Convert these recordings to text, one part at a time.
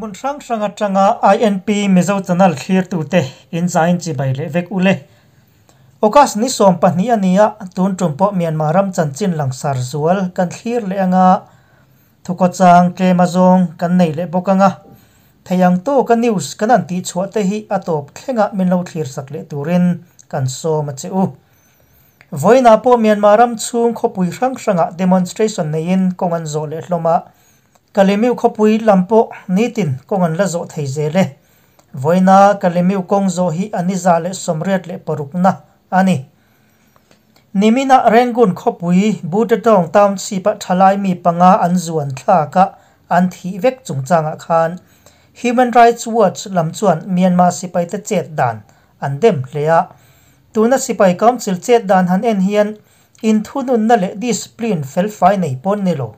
Hmun hrang hrang atanga INP Mizo Channel thlirtute in zain chibai leh vek ule. August ni 12 a ni a, tun tum pawh Myanmar ram chanchin langsar zual kan thlir leh anga, thukawchang tlem azawng kan nei leh bawk anga. Thei ang tawka news kan an tih chhuah te hi a tawp thlenga min lo thlir sak leh turin kan sawm a che u. Vawiinah pawh Myanmar ram chhung khawpui hrang hrangah demonstration neiin kawng an zawh leh hlawm a. Kalemiu khawpui lam pawh nitin kawng an la zawh thei zel e. Vawiina Kalemiu kawng zawh hi a ni 186na a ni. Nimina Rangoon khawpui Buttertong Township-a thalai mi panga an zuan thlak a, an thih vek chungchangah khan Human Rights Watch lam chuan Myanmar sipaite chet dan an dem hle a. Tuna sipai council chet dan han en hian inthununna leh discipline felfai nei pawn ni lo.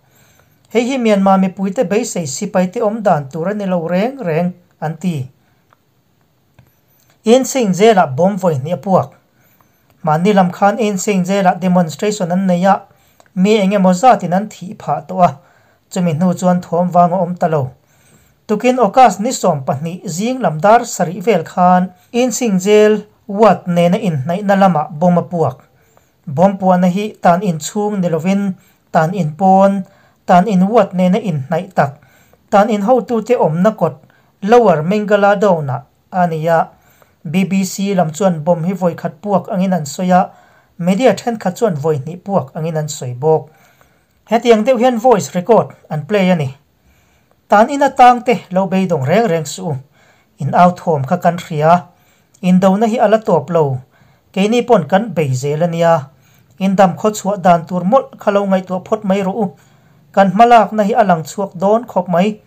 Hei hi Myanmar mipuite beisei sipaite awm dan tur a ni lo reng reng an ti. Insein zela bomb vawi hnih a puak. Mahni lam khan Insein zela demonstration an nei a, mi eng emaw zatin an thih phah tawh a, chumi hnu chuan thawm vang a awm ta lo. Tukin August ni 12 zing lam dar 7 vel khan Insein zel ward nena inhnaihna lamah bomb a puak. Bomb puahna hi tan inchhung ni lovin tan in pawn, tan in ward nena inhnaih tak, tan in hotute awmna kawt Lower Mingala Downa a ni a. BBC lam chuan bomb hi vawi khat puak angin an sawi a, media thenkhat chuan vawi hnih puak angin an sawi bawk. Hetiang deuh hian voice record an play a ni. Tan in atang te lo beidawng reng reng suh u. In au thawm kha kan hria. In dona hi a la tawp lo. Keini pawn kan bei zel a nia. In dam khaw chhuah dan tur mawlh kha lo ngaihtuah phawt mai rawh u. Kan hmalakna hi a lang chhuak dawn khawp mai.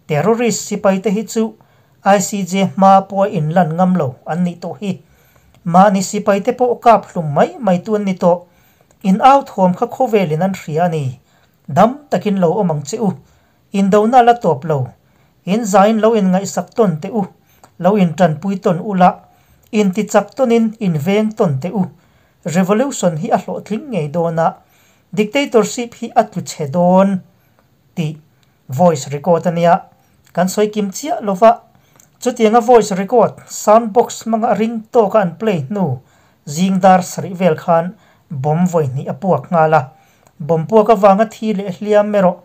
Terrorist sipai te hi chu ICJ hma pawh a in lan ngam lo an nih tawh hi. Mahni sipai te pawh kap hlum mai mai tu an ni tawh. In au thawm kha khawvelin an hria a ni. Dam takin lo awm ang che u. In dona la tawp lo. In zain lo in ngaihsak tawn te u. Lo in tanpui tawn u la. In tichak tawnin in veng tawn te u. Revolution hi a hlawhtling ngei dawn a. Dictatorship hi a tlu chhe dawn tih voice record a nia. Kan sawi kim chiah lova. Chutianga voice record sound box hmanga ring tawka an play hnu zing dar 7 vel khan bomb vawi hnih a puak nghal a. Bomb puak avanga thi leh hliam erawh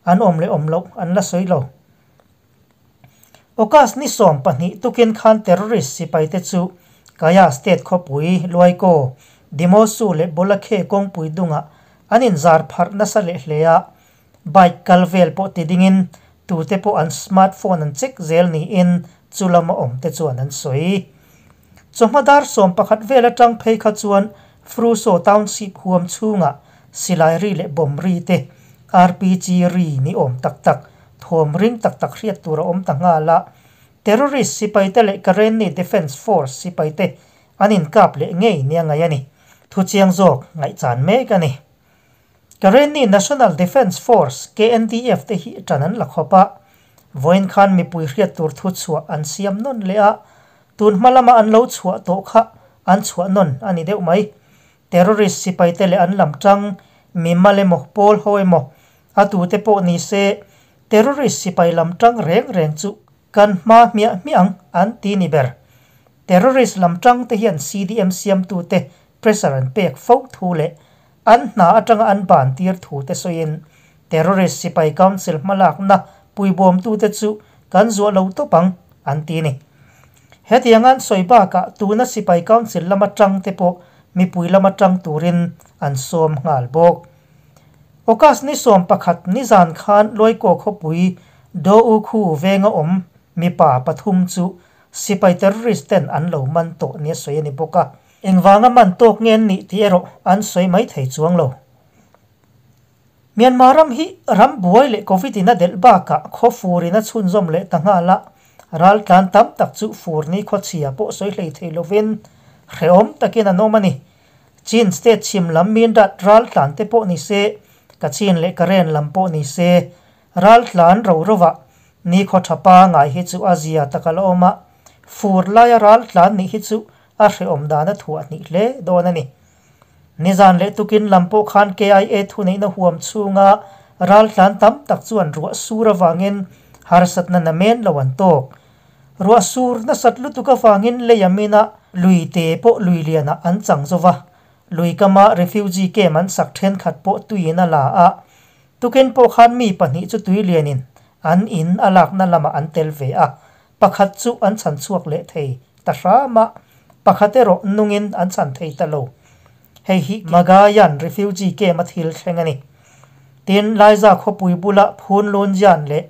an awm leh awm loh an la sawi lo. August ni 12 tukin khan terrorist sipaite chu Kaya State khawpui Luaiko Dimosu leh Bolakhe kawngpui dunga an inzar pharh nasa leh hle a. Bike kal vel pawh ti dingin tute pawh an smartphone an check zel niin chu lama awm te chuan an sawi. Chawhma dar 11 vel atang phei kha chuan Fruso Township huam chhunga silai ri leh bomb ri te RPG ri ni awm tak tak thawm ring tak tak hriat tur a awm ta nghal a. Terrorist sipaite leh Karenni Defence Force sipaite an inkap leh ngei nia ngai a ni. Thu chiang zawk ngaihchan mek a ni. Karenni National Defence Force KNDF te hi tan an la khawp a. Vawiin khan mipui hriat tur thu chhuah an siam nawn leh a. Tun hma lama an lo chhuah tawh kha an chhuah nawn a ni deuh mai. Terrorist sipaite leh an lam tang mi mal emaw pawl ho emaw a tute pawh ni se terrorist sipai lam tang reng reng chu kan hma hmiah hmiang an ti ni ber. Terrorist lam tang te hian CDM siam tu te pressure an pek fo thu leh an hna atanga an ban tir thu te sawiin terrorist sipai council hmalakna puibawm tu te chu kan zuah lo tawp ang an ti ni. Hetiang an sawi bakah tuna sipai council lama tang te pawh mipui lama tang turin an sawm nghal bawk. August ni 11 ni zan khan Loiko khawpui Do u khu venga awm mipa pathum chu sipai terrorist ten an lo man tawh nia sawi a ni bawk a. Engvanga man tawk nge an nih tih erawh an sawi mai thei chuang lo. Myanmar ram hi ram buai leh COVID in a delh bakah khaw furin a chhunzawm leh ta nghal a. Ral tlan tam tak chu fur ni khaw chhia pawh sawi hlei thei lovin hrehawm takin an awm a ni. Chin state chhim lam min dat ral tlan te pawh ni se, Kachin leh Karen lam pawh ni se, ral tlan ro rova ni khaw thapa ngai hi chu a zia taka la awm a. Fur laia ral tlan nih hi chu a hrehawm dan a thuah hnih hle dawn a ni. Nizan leh tukin lam pawh khan KIA thu neihna huam chhunga ral tlan tam tak chuan ruah sur avangin Harsatna namen lo an tawk. Ruah sur nasat lutuk avangin lei a min a, lui te pawh lui lianah an chang zo va. Lui kama refugee camp an sak thenkhat pawh tuiin a la a, tukin pawh khan mi pahnih chu tui lianin an in a lakna lamah an tel ve a, pakhat chu an chhan chhuak leh thei ta hram a, pakhat erawh nungin an chhan thei ta lo. Hei hi Magayan refugee camp a thil thleng a ni. Tin, Laiza khawpui bula Phunlunjan leh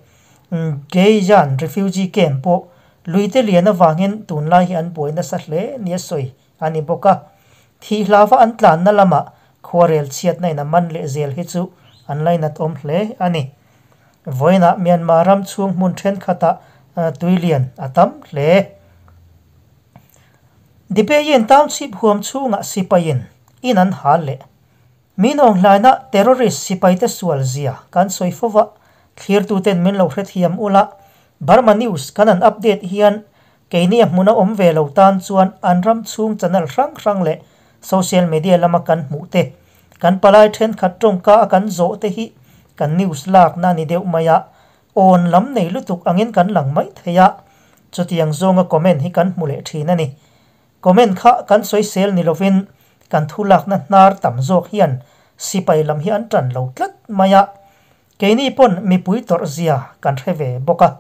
Geijan refugee camp pawh luite lian avangin tunlai hi an buai nasa hle nia sawi a ni bawk a. Thih hlava an tlanna lamah khuarel chhiatna in a man leh zel hi chu an lainat awm hle a ni. Vawiinah Myanmar ram chhung hmun thenkhatah tuilian a tam hle. Dipeyin township huam chhungah sipaiin in an hal leh. Min awnghlaina terrorist sipaite sual zia kan sawi fo va, thlirtuten min lo hrethiam ula, Burma News kan han update hian keini a hmuna awm ve lo tan chuan an ram chhung channel hrang hrang leh social media lama kan hmuh te, kan palai thenkhat tawngka a kan zawh te hi kan news lakna a ni deuh mai a, awn lam nei lutuk angin kan lang mai thei a, chutiang zawnga comment hi kan hmu leh thin a ni. Comment kha kan sawisel ni lovin kan thu lakna hnar tam zawk hian sipai lam hi an tan lo tlat mai a, keini pawn mipui tawrh zia kan hre ve bawk a,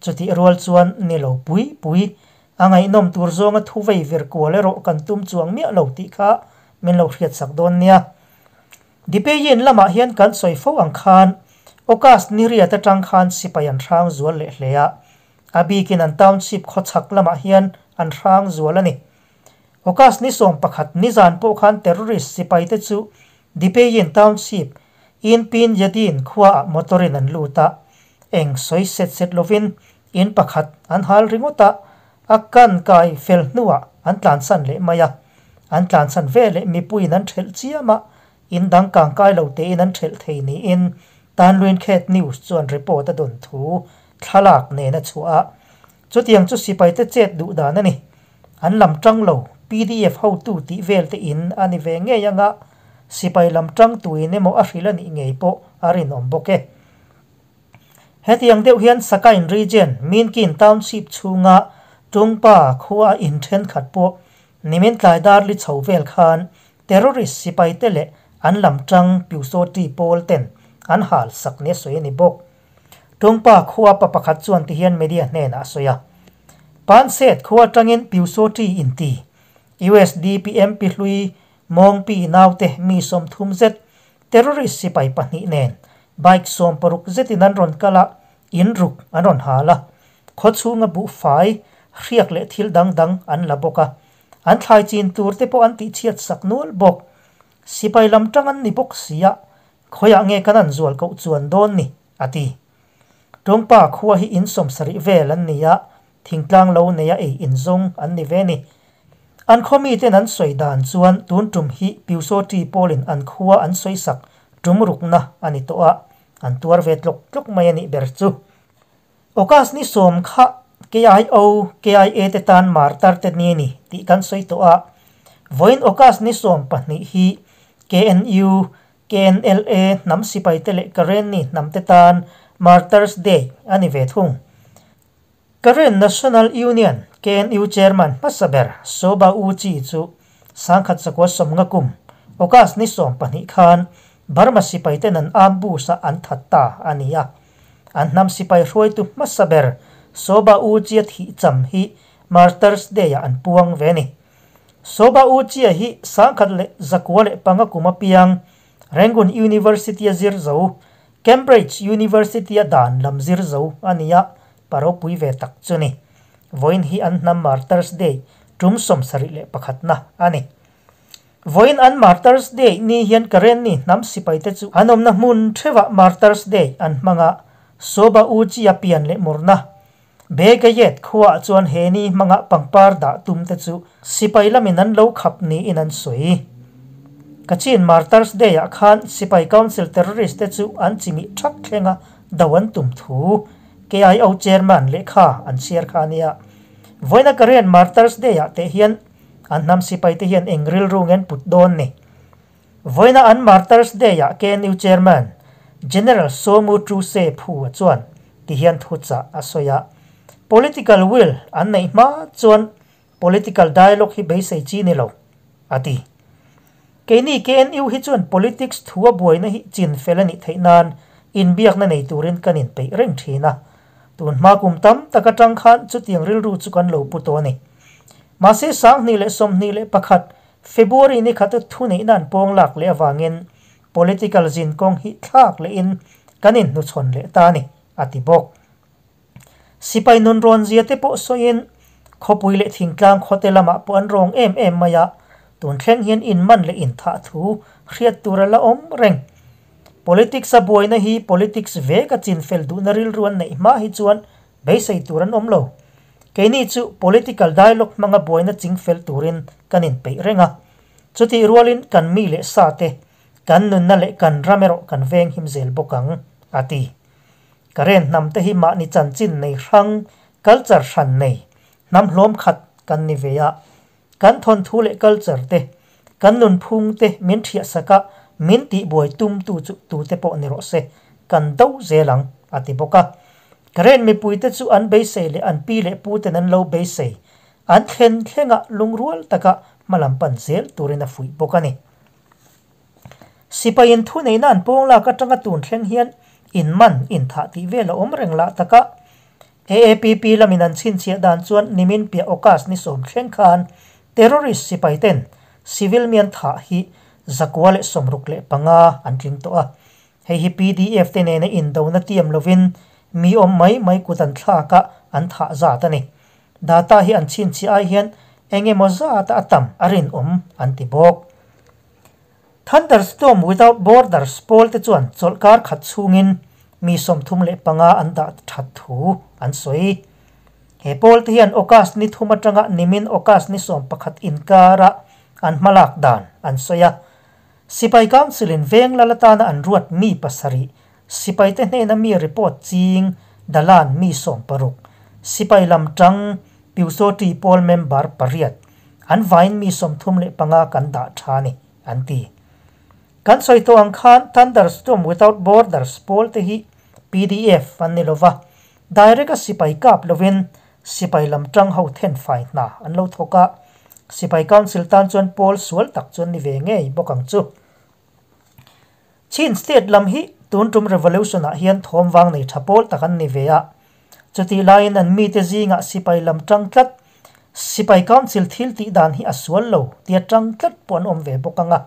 chutih rual chuan ni lo pui pui a ngaihnawm tur zawnga thu vei vir kual erawh kan tum chuang miah lo tih kha min lo hriatsak dawn nia. Dipeyin lamah hian kan sawi fo ang khan August ni riat atang khan sipai an hrang zual leh hle a, A bikin an township khawchhak lamah hian an hrang zual a ni. August ni 11 nizan pawh khan terrorist sipaite chu Dipeyin township in Pin Yadin khuaah motor-in an lut a, eng sawi set set lovin in pakhat an hal ringawt a, a kan kai fel hnuah an tlansan leh mai a. An tlansan veleh mipuiin an thelh chiam a, in dang kang kai lo tein an thelh thei niin Tanluinkhet News chuan report a dawn thu thlalak nen a chhuah a, chutiang chu sipaite chet duh dan a ni. An lam tang lo, pdf hotu tih vel te in a ni ve ngei anga, sipai lam tang tuin emaw a hrilh a nih ngei pawh a rinawm bawk e. Hetiang deuh hian Sakain Region, Minkin Township chhunga Tungpa khua in thenkhat pawh nimin tlai dar li chho vel khan terrorist sipaite leh an lam tang Pyusawti pawl ten an hal sak nia sawi a ni bawk. Tungpa khua pa pakhat chuan tihian media hnenah a sawi a, Panset khua atangin Pyusawti inti USDP MP hlui Mawngpi naute mi 30 zet terrorist sipai pahnih nen bike 60 zetin an rawn kal a, in ruk an rawn hal a, khaw chhunga buhfai, hriak leh thil dang dang an la bawk a, an thlai chin tur te pawh an tihchhiat sak nual bawk. Sipai lam tang an ni bawk si a, khawiah nge kan an zual koh chuan dawn ni? a ti. Tungpa khua hi in 70 vel an ni a, thingtlang lo neia ei inzawng an ni ve ni. An khaw miten an sawi dan chuan tun tum hi Pyusawti pawlin an khua an sawi sak tum rukna a ni tawh a, an tuar ve tlawk tlawk mai a nih ber chu. August ni 10 kha KIO, KIA te tan martar te ni ni tih kan sawi tawh a, vawiin August ni 12 hi KNU, KNLA hnam sipai te leh Karenni hnam te tan Martyrs Day a ni ve thung. Karen National Union, KNU Chairman hmasa ber Soba U Kyi chu 1950 kum August ni 12 khan Burma sipai ten an ambush a an that ta a ni a. An hnam sipai hruaitu hmasa ber Soba U Kyi a thih cham hi Martyrs Day ah an puang ve a ni. Soba U Kyi hi 1905 kum a piang Rangoon University a zir zo, Cambridge University a dan lam zir zo a ni a, pa ropui ve tak chu ni. Vawiin hi an hnam Martyrs Day tum 71 na a ni. Vawiin an Martyrs Day ni hian Karenni hnam sipaite chu an awmna hmun theuhah Martyrs Day an hmang a, Soba U Kyi a pian leh murna Begayet khuaah chuan he ni hmanga pangpar dah tum te chu sipai lamin an lo khap niin an sawi. Kachin Martyrs Day ah khan sipai council terrorist te chu an chimih thak thlenga do an tum thu KIO chairman lehkha an chhiar kha a nia. Vawiina Karen Martyrs Day ah teh hian an hnam sipai te hian eng rilru nge an put dawn ni. Vawiina an Martyrs Day ah KNU chairman General Somu Truse Phu a chuan. ti hian thuchah a sawi a. Political will an neih hma chuan political dialogue hi beisei chi ni lo, a ti. Keini KNU hi chuan politics thua buaina hi chin fel a nih theih nan inbiakna nei turin kan inpeih reng thin a. Tun hma kum tam tak atang khan chutiang rilru chu kan lo pu tawh a ni. Mahse 2021 February ni khat thu neihna an pawng lak leh avangin political zin kawng hi thlak lehin kan inhnuchhawn leh ta a ni, a ti bawk. Sipai nun rawn zia te pawh sawiin khawpui leh thingtlang khawte lamah pawh an rawng em em mai a, tun thleng hian inman leh inthah thu hriat tur a la awm reng. Politics a buaina hi politics vek a chinfel duhna rilru an neih hma hi chuan beisei tur an awm lo. Keini chu political dialogue hmanga buaina chingfel turin kan inpeih reng a. Chutih rualin kan mi leh sa te, kan nunna leh kan ram erawh kan veng him zel bawk ang, a ti. Karen hnam te hi mahni chanchin nei hrang, culture hran nei, hnam hlawm khat kan ni ve a. Kan thawnthu leh culture te, kan nunphung te min thiah sak a, min tihbuai tumtu chu tute pawh ni rawh se, kan do zel ang, a ti bawk a. Karen mipuite chu an beisei leh an pi leh puten an lo beisei, an thlen thlenga lungrual taka hmalam pan zel turin a fuih bawk a ni. Sipaiin thu neihna an pawng lak atanga tun thleng hian inman inthah tih vel a awm reng lah taka. AAPP lamin an chhinchhiah dan chuan nimin piah August ni 10 thleng khan terrorist sipai ten civil mi an thah hi 165 an tling tawh a. Hei hi PDF te nena indona tiam lovin mi awm mai mai kut an thlak a an thah zat a ni. Data hi an chhinchhiah ai hian eng emaw zat a tam a rinawm an ti bawk. Thunderstorm Without Borders pawl te chuan chawlhkar khat chhungin mi 35 an dah that thu an sawi. He pawl te hian August ni 3 atanga nimin August ni 11 inkara an hmalak dan an sawi a. Sipai Council in veng lalatana an ruat mi 7, sipai te hnena mi report ching dalan mi 16, sipai lamtang Piusoti pawl member 8, an vain mi 35 kan dah tha ni an ti. Kan sawi tawh ang khan Thunderstorm Without Borders pawl te hi PDF an ni lova, direct a sipai kap lovin sipai lamtang ho then fai hna an lo thawk a. Sipai Council tan chuan pawl sual tak chuan ni ve ngei bawk ang chu. Chin State lam hi tun tum revolution ah hian thawm wang nei tha pawl tak an ni ve a. Chuti laiin an mi te zinga sipai lamtang tlat sipai council thil tih dan hi a sual lo tia tang tlat pawh an awm ve bawk anga.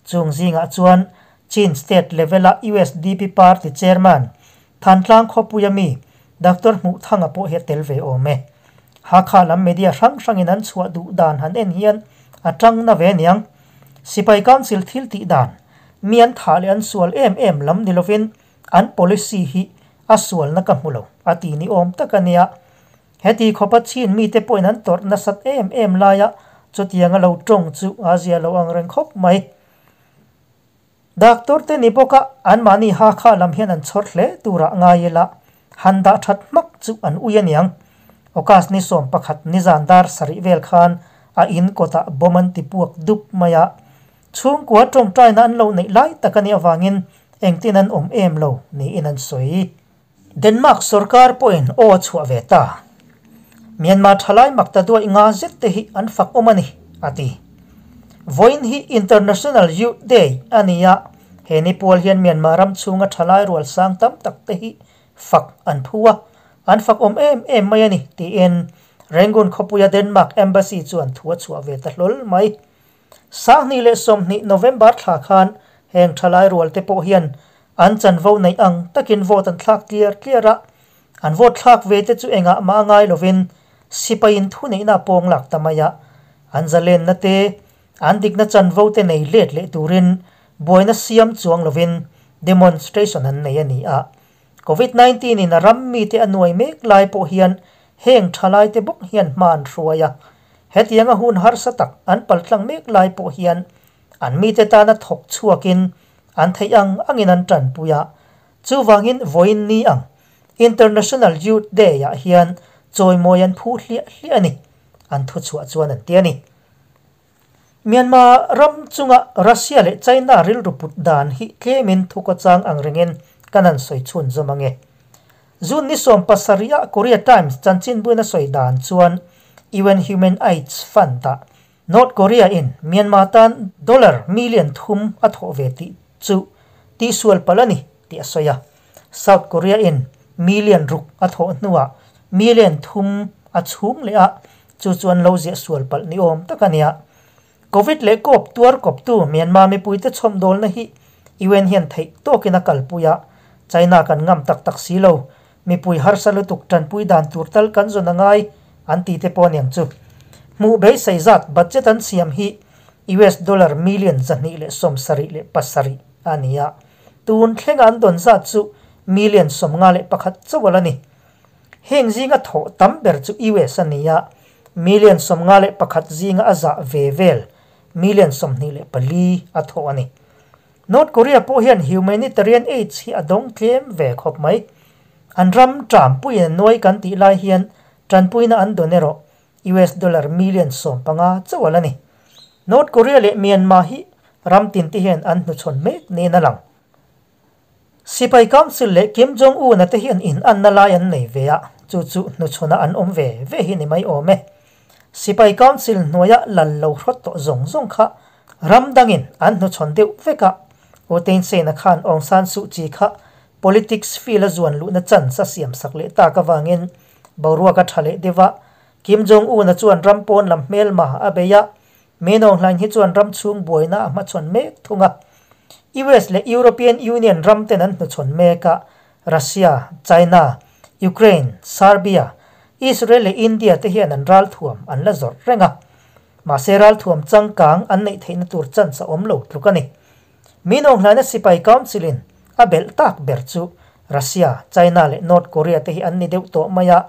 Chung zinga chuan Chin State level a USDP party chairman Thantlang Khawpuia mi Dr. Hmuh Thanga pawh hi a tel ve awm e. Hakha lam media hrang hrangin an chhuah duh dan han en hian a tang na ve niang. Sipai Council thil tih dan mi an thah leh an sual em em lam ni lovin an policy hi a sual na ka hmu lo a ti ni awm tak ania. Heti khawpa Chin mi te pawhin an tawrh nasat em em laia chutiang a lo tawng chu a zia lo ang reng khawp mai. Doctor te ni bawka an mahni Hakha lam hian an chhawr hle turah ngai ila han dah that hmak chu an ui aniang. August ni 11 ni zan dar 7 vel khan a in kawtah bomb an ti puak dup mai a. Chhungkua tawngtaina an lo neih lai tak ani awangin engtin an awm em lo niin an sawi. Denmark sarkar pawhin aw chhuah ve ta. Myanmar thalai makta duai nga zet te hi an fak awm ani a ti. Vawiin hi International Youth Day ania. He ni pual hian Myanmar ram chhunga thalai rual sang tam tak te hi fak an phu a, an fak awm em em mai ani tiin Rangoon khawpuia Denmark Embassy chuan thu a chhuah ve ta hlawl mai. 2020 November thla khan heng thalai rual te pawh hian an chanvo nei ang takin vote an thlak tliar tliar a. An vote thlak ve te chu engah ma ngai lovin sipain thu neihna pawng lak ta mai a. An zalen na te an dikna chanvo te nei let leh turin buaina siam chuang lovin demonstration an nei ani a. COVID-19 in a ram mi te anuai mek lai pawh hian heng thalai te bawk hian hma an hruai a. Hetianga hun harsa tak an paltlang mek lai pawh hian an mi te tana thawk chhuakin an thei ang angin an tanpuia. Chuwangin vawiin ni ang International Youth Day ah hian chawimawi an phu hliah hliah ani an thu chhuah chuan an ti ani. Myanmar ram chunga Russia leh China rilru put dan hi tlemin thuka chang ang ringin kan an sawi chhun zawm ange. June ni 70 a Korea Times chanchinbuin a sawi dan chuan UN Human Aids Fund ah North Korea in Myanmar tan dollar million thum a thawh ve tih chu tihsual palh a ni tih a sawi a. South Korea in million ruk a thawh hnuah million thum a chhung leh a, chu chu an lo ziah sual palh ni awm tak a nia. Covid leh kawp tuar kawptu Myanmar mipuite chhawmdawlna hi UN hian theih tawkin a kalpui a, China kan ngam tak tak si lo, mipui harsa lutuk tanpui dan tur tal kan zawn a ngai an ti te pawh aniang chu. Hmuh beisei zat budget an siam hi US dollar million 277 a ni a, tun thlenga an dawn zat chu million 51 chauh a la ni. Heng zinga thawh tam ber chu US a ni a, million 51 zinga a zah ve vel million 24 a thawh a ni. North Korea pawh hian humanitarian aids hi a dawng tlem ve khawp mai. An ram ṭampuiin a nuai kan tih lai hian ṭanpuina an dawn erawh US dollar million 15 chauh a la ni. North Korea leh Myanmar hi ram tinte hian an hnuchhawn mek niin a lang. Sipai Council leh Kim Jong Un a te hian in anna lai an nei ve a, chu chu hnuchhawnah an awm ve ve hi ni mai awm e. Sipai Council hnuaia lal lo hrawt tawh zawng zawng kha ram dangin an hnuchhawn deuh vek a, U Thein Sein-a khan Aung San Suu Kyi kha politics field a zuan luhna chance a siam sak leh tak avangin boruak a tha leh deuh a, Kim Jong Un-a chuan ram pawn lam hmelma a bei a, Min Aung Hlaing hi chuan ram chhung buaina a hmachhawn mek thung a. US leh European Union ram ten an hnuchhawn mek a, Russia, China, Ukraine, Serbia, Israel leh India te hian an ralthuam an la zawrh reng a. Mahse ralthuam changkang an neih theihna tur chance a awm lo tluk a ni. Min Aung Hlaina sipai council in a belh tak ber chu Russia, China leh North Korea te hi an ni deuh tawh mai a.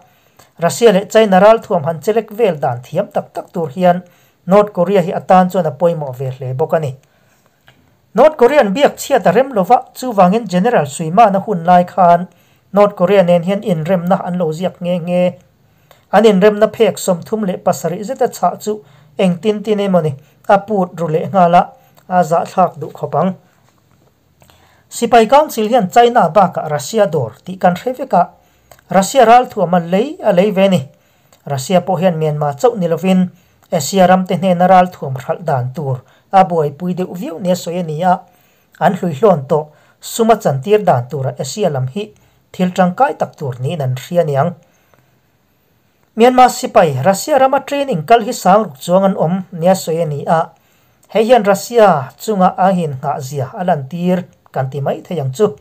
Russia leh China ralthuam han chelek vel dan thiam tak tak tur hian North Korea hi a tan chuan a pawimawh ve hle bawk a ni. North Korean biak chhiat a rem lova, chuvangin General Suimana hun lai khan North Korea nen hian inremna an lo ziak nghe nghe. An inremna phek 37 zeta chhah chu engtin tin emawni a put ru leh nghal a, a zahthlak duh khawp ang. Sipai Council hian China bakah Russia dawr tih kan hre vek a, Russia ralthuam a lei a lei ve ni. Russia pawh hian Myanmar chauh ni lovin Asia ramte hnena ralthuam hralh dan tur a buaipui deuh viau nia sawi a ni a, an hluihlawn tawh suma chantir dan tura Asia lam hi thil tangkai tak tur niin an hria niang. Myanmar sipai Russia rama training kal hi sang ruk chuang an awm nia sawi a ni a, hei hian Russia chunga a inngah zia a lantir kan ti mai thei ang chu.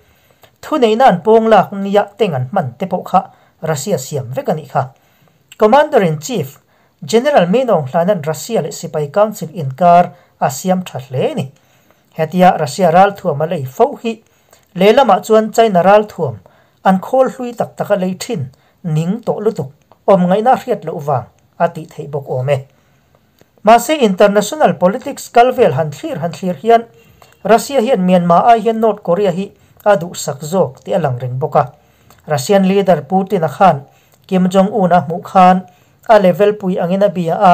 Thuneihna an pawng lak nia teng an hman te pawh kha Russia siam vek a nih kha. Commander in Chief, General Min Aung Hlaina'n Russia leh sipai council inkar a siam tha hle a ni. Hetia Russia ralthuam a lei fo hi lehlamah chuan China ralthuam an khawl hlui tak tak a lei thin ning tawh lutuk awm ngaihna a hriat loh vang a tih theih bawk awm e. Mahse international politics kal vel han thlir han thlir hian Russia hian Myanmar ai hian North Korea hi a duhsak zawk tih a lang reng bawk a. Russian leader Putin-a khan Kim Jong-un a hmuh khan a level pui angin a bia a,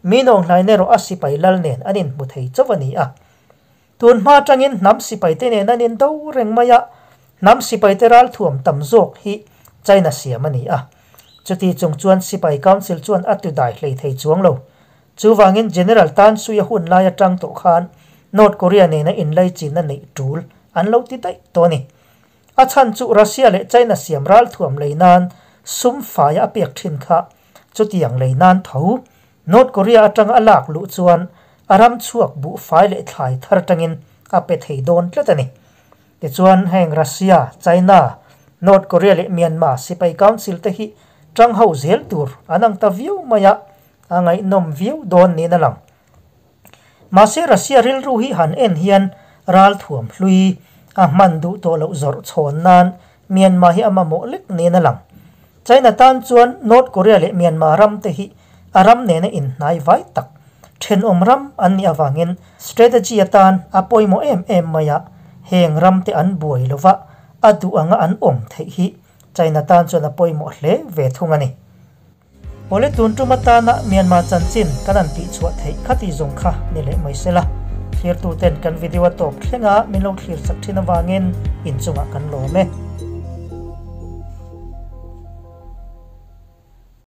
Min Aung Hlaing erawh a sipai lal nen an inhmu thei chauh a ni a. Tun hma atangin hnam sipaite nen an indo reng mai a, hnam sipaite ralthuam tam zawk hi China siam a ni a. Chuti chung chuan Sipai Council chuan a tu dai hlei thei chuang lo. Chuvangin General Tan Sui-a hun lai atang tawh khan North Korea nena inlaichinna neih tul an lo ti daih tawh a ni. A chhan chu Russia leh China siam ralthuam lei nan sum faia a pek thin kha chutiang lei nan tho North Korea atanga a lak luh chuan a ram chhuak buhfai leh thlai thar atangin a pe thei dawn tlat a ni. Tichuan heng Russia, China, North Korea leh Myanmar sipai council te hi tang ho zel tur an ang ta viau mai a, a ngaihnawm viau dawn niin a lang. Mahse Russia rilru hi han en hian ralthuam hlui a hman duh tawh loh zawrh chhawn nan Myanmar hi a mamawh lek niin a lang. China tan chuan North Korea leh Myanmar ram te hi a ram nena inhnai vai tak thenawm ram an nih avangin strategy atan a pawimawh em em mai a, heng ram te an buai lova a duh anga an awm theih hi China tan chuan a pawimawh hle ve thung a ni. Awle tun tum atana Myanmar chanchin kan han tihchhuah theih kha tih zawng kha ni leh mai sela. Thlirtu ten kan video a tawp thlenga min lo thlir chak thin avangin inchungah kan lawm e.